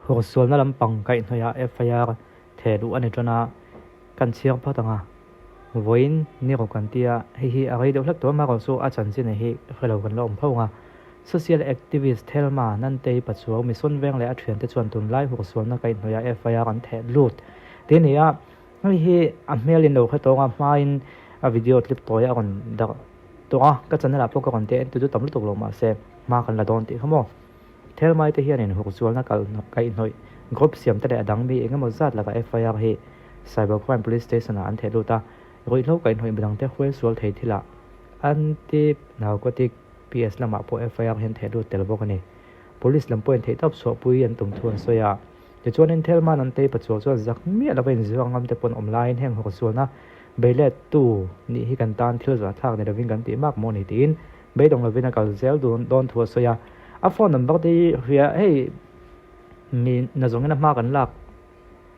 Hursualna lampang kaihhnawihah FIR theh luh a ni tan a, kan chhiar phawt ang a. Vawiin ni rawh kan ti a, hei hi a rei deuh hlek tawh a, amaherawhchu a chanchin hi hre lo kan la awm tho ang a. Social activist Thelma Nantei Pachuau Mission Veng leh a thiante chuan tunlai hursualna kaihhnawihah FIR an theh lut ti a ni a, hei hi a hmel in lo hre tawng a, hmain a video clip tawi a rawn darh tawh a, ka channel ah pawh ka rawn ti a, entu chu tam lutuk lo mahse hma kan la dawn tih kha maw. Thelmai te hianin hukzualna kaihhnawih group siam te leh a dang mi engemaw zat lakah FIR hi Cyber Crime Police Station ah an theh lut a, ruihhlo kaihhnawih midang te huai sual thei thilah Anti Narcotic PS lamah pawh FIR hi an theh lut tel bawk a ni. Police lam pawhin theihtawp chhuahpui an tum thu an sawi a, tichuanin Thelman an tei pachuah chuan zak miah lova inzir ngam te pawn awm laiin heng hukzualna beilet tu nih hi kan tan thil zahthlak ni lovin kan tih mak maw ni tiin Beidawng lovin a kal zel dawn thu a sawi a, a phone number te hi hria hei mi na zawngin a hma kan lak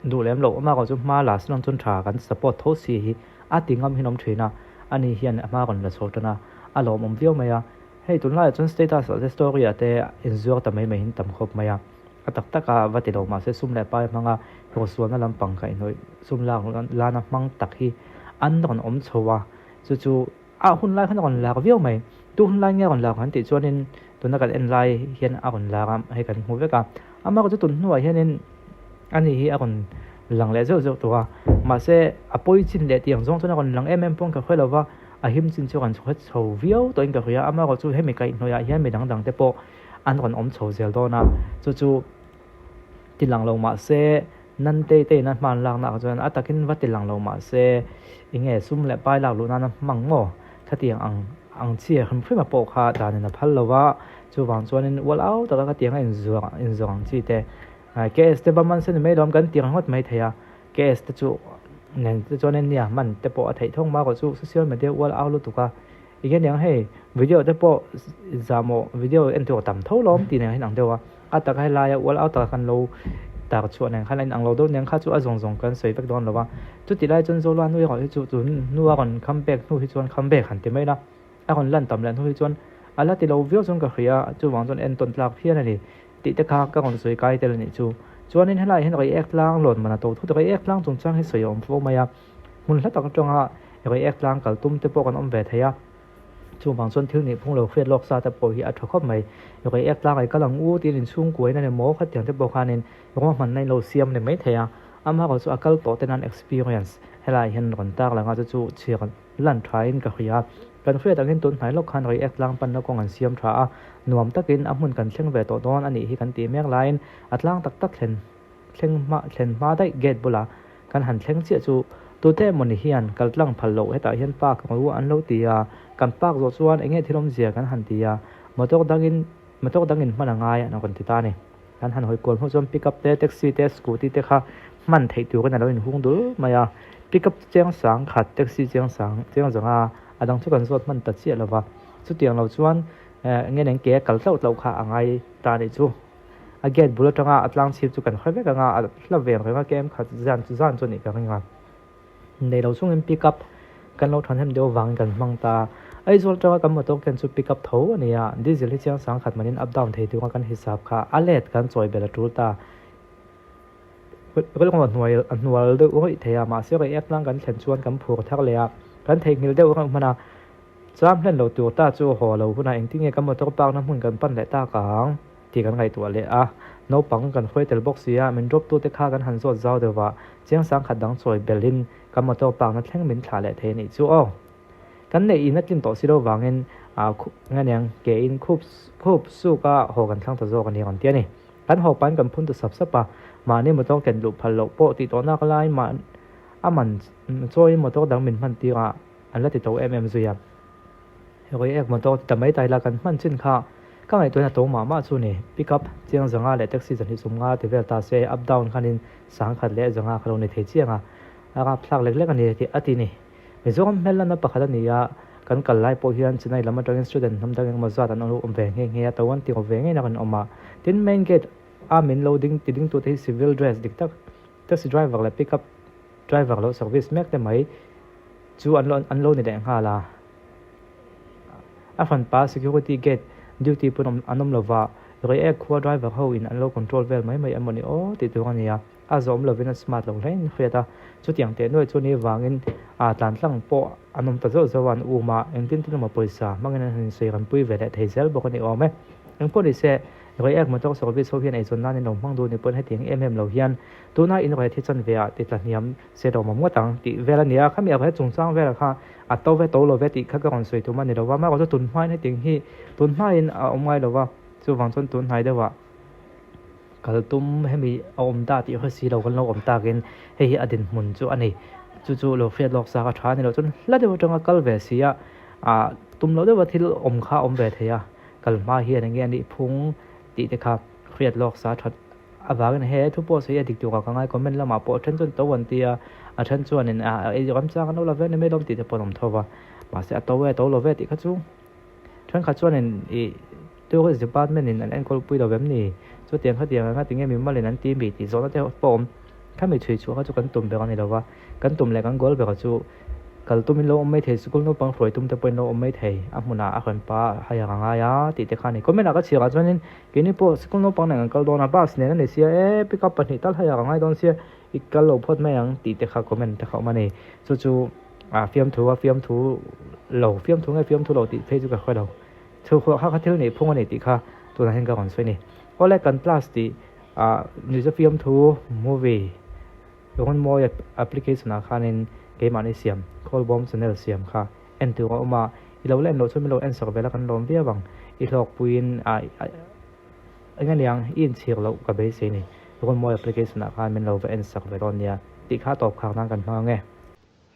duh lem loh amah erawh chu hma la se lang chuan tha kan support tho si hi a ti ngam hin awm thin a, ani hian a hma rawn la chho tan a, a lawmawm viau mai a, hei tunlaiah chuan status ah te story ah te inzuar ta mai mai hin tam khawp mai a, a tak tak a va ti lo mahse sum leh pai hmanga hruasualna lampang kaihhnawih sum lak lana hmang tak hi an rawn awm chho a, chu chu. A hun lai khan a rawn lak viau mai. Tu hun lai nge a rawn lak han tih chuanin tuna kan en lai hian a rawn lak a, hei kan hmu vek a. Amaherawhchu chu tun hnuah hianin ani hi a rawn lang leh zeuh zeuh tawh a. Mahse a pawi chin leh tiang zawng chuan a rawn lang em em pawhin ka hre lo va, a him chin chu a rawn chhe chho viau tawhin ka hria. Amaherawhchu hemi kaihhnawihah hian mi dang dang te pawh an rawn awm chho zel dawn a, chu chu ti lang lo mahse Nantei te ina hman lakna ah chuan a takin va ti lang lo mahse enge sum leh pai lak luh nana hmang maw? Khatiang ang ang chi hrim hrim a pawh kha danin a phal lo va, chuvang chuanin ual au taka khatiang a inzuar inzuar ang chi te KS te va man se ni mai lawm kan ti ringawt mai thei a, KS te chu nen te chuanin nia man te pawh a theih thawng ma erawh chu social media ual au lutuk a, enge niang hei video te pawh zahmawh video en tur a tam tho lawm tih nen hian ang deuh a. A taka helaia ual au taka kan lo tar chhuah nen khan a inang lo deuh nen kha chu a zawng zawng kan sawi vek dawn lo va. Chutih lai chuan Zola nu erawh hi chu tun hnu a rawn kham pek hnu hi chuan kham bek han ti mai la, a rawn lan tam leh hnu hi chuan a la ti lo viau chuan ka hria a, chuvang chuan entawn tlak phian a ni tih te kha ka rawn sawi kai tel a nih chu. Chuanin helaiah hian Reiek tlang lawn man a to thut a, Reiek tlang chungchang hi sawi a awm fo mai a, hmun hla tak atanga Reiek tlang kal tum te pawh kan awm ve thei a. Chuvang chuan thil nih phung lo hriat lawk sa te pawh hi a tha khawp mai. Rei ek tlang ai kal ang u tiin inchhung kuain a ni maw khatiang te pawh khanin ruahmanna in lo siam ni mai thei a. Amaherawhchu chu a kal tawh te nan experience helaiah hian rawn tar lang a, chu chu chhiar lan thain ka hria. Kan hriat angin tun hnai lawk khan rei ek tlang panna kawng an siam tha a, nuam takin a hmun kan thleng ve tawh dawn a nih hi kan tih mek laiin a tlang tak tak thlen Thleng hma thlen hma daih gate bulah kan han thleng chiah chu tute emawni hian kal tlang phal loh hetah hian park ru an lo ti a, kan park zawh chuan enge thil awmzia kan han ti a, motor dangin motor dangin hman a ngai an rawn ti ta a ni. Kan han hawi kual hnu chuan pickup te, taxi te, scooty te kha hman theih turin a lo inhung dul mai a, pickup chu chiang sang khat, taxi chiang sang chiang zanga a dang chu kan zawt hman ta chiah lo va, chutiang lo chuan enge neng ke a kal tlauh tlauh kha a ngai ta a nih chu. A gate bul atanga a tlang chhip chu kan hre vek anga a hla ve reng a kem khat zan chu zan chu a nih ka ring a. Nei lo chungin pick up kan lo than hem deuh avangin kan hmang ta. Aizawl atanga kan motor ken chu pick up tho a ni a, diesel hi chiang sang khat manin up down thei tura kan hisap kha a let kan chawi belh a tul ta. Rilru a hnuai a hnual deuh rawih thei a, mahse rei ek tlang kan thlen chuan kan phur thar leh a, kan theihnghilh deuh reuh hman a. Cham hlen lo tur ta chu haw lo hunah engtin nge kan motor park na hmun kan pan leh tak ang tih kan ngaihtuah leh a, naupang kan hruai tel bawk si a, min drop tute kha kan han zawt zau deuh a, chiang sang khat dang chawi belhin kan motor park na thleng min thlah leh thei a nih chu aw. Kan neih in a tlin tawh si lo vangin nge niang ke in khup khup suk a haw kan thlang ta zawk a ni rawn ti a ni. Kan haw pahin kan phun ta sap sap a, mahni motor ken luh phal loh pawh tih tawh nak lai mah a man chawiin motor dang min hman tir a, An la ti to em em zui a. Rui ek motor ti ta mai ta ila kan hman chin kha ka ngaihtuahna to mah mah chu ni. Pick up chiang zanga leh taxi zahnih sum nga ti vel ta se up down khanin sang khat leh zanga kha lo ni thei chiang a. A rapthlak lek lek a ni tih a ti ni. Mizoram hmel lanna pakhat a ni a, kan kal lai pawh hian Chennai lam atangin student hnam dang engemaw zat an awm ve nghe nghe a, to an ti ve ngei na kan awm a. Tin main gate a min lo ding ti ding tute hi civil dress dik tak taxi driver leh pick up driver lo service mek te mai chu an lo an lo ni leh nghal a, a hran pa security gate duty pawn awm an awm lova Reiek khua driver ho in an lo control vel mai mai emaw ni aw tih tur a ni a, a zawm lovin a smart lo hlein hriat a, chutiang teh nuai chu ni vangin a tlan tlang pawh an awm ta zauh zauh a, an um a, engtin tin emaw pawisa hmangin an han insawi ranpui ve leh thei zel bawk a ni awm e. Engpawh ni se, Reiek motor service ho hian eizawn nan in lo hmang duh ni pawhin hetiang em em lo hian tuna in rate hi chanve ah ti tla hniam se lo awm ngawt ang tih vel a ni a, khami a rate chungchang velah kha a to ve to lo ve tih kha ka rawn sawi tum a ni lo va, amaherawhchu chu tun hmain hetiang hi tun hmain a awm ngai lo va, chuvang chuan tun hnai deuhah kal tum hemi a awm ta tih hre si lo kan lo awm takin hei hi a dinhmun chu a ni, chu chu lo hriat lawk sak a tha a ni lo chuan hla deuh atanga kal ve si a, ah tum loh deuha thil awm kha a awm ve thei a, kal hma hian enge a nih phung tih te kha hriat lawk sa that avangin he thu pawh sawi a dik tukah ka ngai comment lamah pawh a then chuan to an ti a, a then chuanin ah ei ramchang an lo la ve ni mai lawm tih te pawh an awm tho va, mahse a to e to lo ve tih kha chu thenkhat chuanin ih tourist department in an enkawl pui lo vem ni chutiang khatiang anga tinge mimalin an ti mi tih zawhna te pawh awm khami chhui chhuah kha chu kan tum ber a ni lo va, kan tum leh kan goal ber chu Kal tumin lo awm mai thei, sikul naupang hruai tum te pawhin lo awm mai thei, a hmunah a rawn pa hai ang a ngai a tih te kha a ni. Comment ah ka chhiar ah chuanin keini pawh sikul naupang nen kan kal dawn a, bus nen a ni sia e, pick up pahnih tal hai ang a ngai dawn sia, i kal lo phawt mai ang tih te kha comment te kha a awm a ni. Chu chu ah fiamthu a fiamthu lo, fiamthu nge fiamthu lo tih phei chu ka hre lo. Chhukhuah kha kha thil neih phung a ni tih kha tunah hian ka rawn sawi a ni. Awle kan class tih ah Mizo fiamthu movie. Rawnmawi application ah khanin keimahni siam Khawlbawm channel siam kha en tur a awm a, i lo la en loh chuan min lo en sak vel a kan lawm viau ang, i hlawkpuiin ah eng aniang i inchhir loh ka beisei ni, Rawnmawi application ah khan min lo va en sak ve dawn nia tih kha tawp khak nan kan hmang ang e.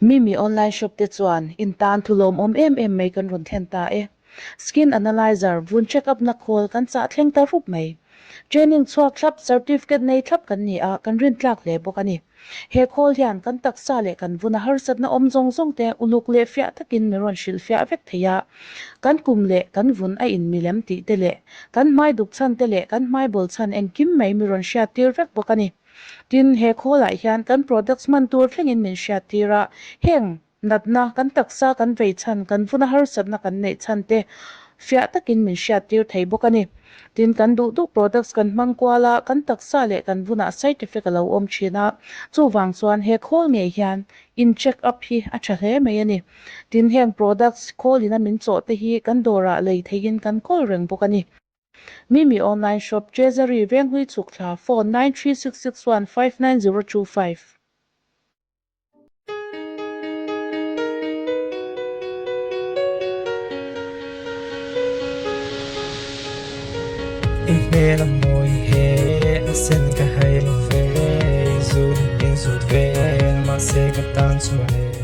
Mimi online shop te chuan in tan thu lawmawm em em mai kan rawn thlen ta e. Skin analyzer, vun check up na khawl kan chah thleng ta rup mai. Training chhuak thlap, certificate nei thlap kan ni a, kan rintlak hle bawk a ni. He khawl hian kan taksa leh kan vuna harsatna awm zawng zawng te uluk leh fiah takin min rawn hrilh fiah vek thei a. Kan kum leh kan vun a inmilem tih te leh kan hmai duk chhan te leh kan hmai bawl chhan engkim mai mi rawn hriattir vek bawk a ni. Tin, he khawlah hian kan products hman tur thlengin min hriattir a, heng natna, kan taksa kan vei chhan, kan vuna harsatna kan neih chhan te fiah takin min hriattir thei bawk a ni. Tin, kan duh duh products kan hmang kual a, kan taksa leh kan vunah side effect a lo awm thin a, chuvang chuan he khawl ngei hian in check up hi a tha hle mai a ni. Tin, heng products khawlin a min chawh te hi kan dawrah lei theihin kan kawl reng bawk a ni. Mimi online shop Treasury Venghlui chhuk thla phone 93661 59025. I hmel a mawi he a sen ka hai lo ve, zut in zut vel mahse ka tan chuan e.